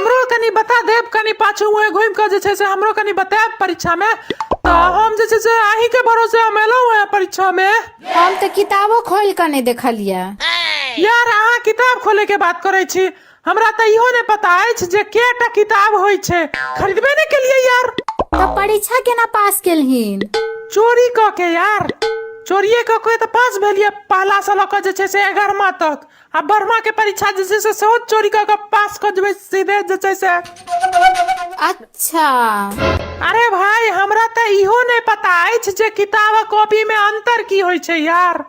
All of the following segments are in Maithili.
हमरो कनि बता देब, कनि पाछू मुँहे घुमि कऽ जे छै से हमरो कनि बतायब परीक्षामे। तऽ हम जे छै से अहीँके भरोसे हम एलहुँ हेँ परीक्षामे। हम तऽ किताबो खोलि कऽ नहि देखलियै। यार, अहाँ किताब खोलैके बात करै छी, हमरा तऽ इहो नहि पता अछि जे कएटा किताब होइ छै। खरीदबे नहि केलियै यार। तऽ परीक्षा केना पास केलहिन? चोरी कऽ के यार, चोरिये कऽ के तऽ पास भेलियै पहला से लऽ कऽ जे छै से 11वां तक, आ 12वां के परीक्षा जे छै से सेहो चोरी कऽ के पास कऽ जेबै सीधे जे छै से। अच्छा। अरे भाई, हमरा तऽ इहो नहि पता अछि जे किताब आ कॉपी मे अंतर की होइ छै यार।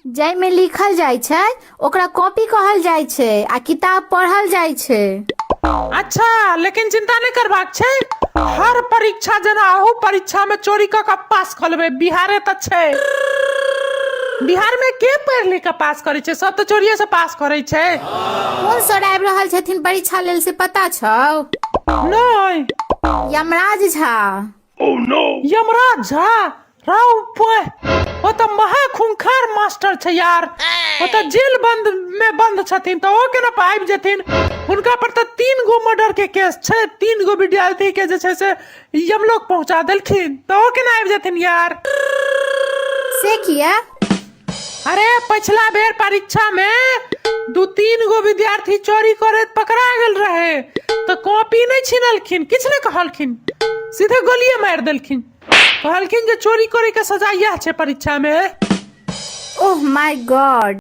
जाहिमे लिखल जाइ छै ओकरा कॉपी कहल जाइ छै आ किताब पढ़ल जाइ छै। अच्छा, लेकिन चिंता नहि करबाक छै, हर परीक्षा जेना अहू परीक्षा में चोरी कऽ कऽ पास कऽ लेबै। बिहारे तऽ छै, बिहार में के पढ़ि लिख कऽ पास करै छै? सब तऽ चोरिये से पास करै छै। कोन सर आबि रहल छथिन परीक्षा लेल से पता छौ? नहि। यमराज झा। यमराज झा? राव पोए, ओ तऽ महा खूंखार मास्टर छै यार। ओ तऽ जेल बंद में बंद छथिन, तऽ ओ केना आबि जेथिन? हुनका पर तऽ 3 गो मर्डर के केस छै, 3 गो विद्यार्थी के जे छै से यमलोक पहुंचा देलखिन, तऽ ओ केना आबि जेथिन यार? से किया? अरे, पछिला बेर परीक्षा में 2-3 गो विद्यार्थी चोरी करैत पकड़ा गेल रहे, तऽ कॉपी नहि छीनलखिन, किछु नहि कहलखिन, सीधे गोलिये मारि देलखिन। कहलखिन जे चोरी करे के सजा इएह छै परीक्षा में। ओह my God.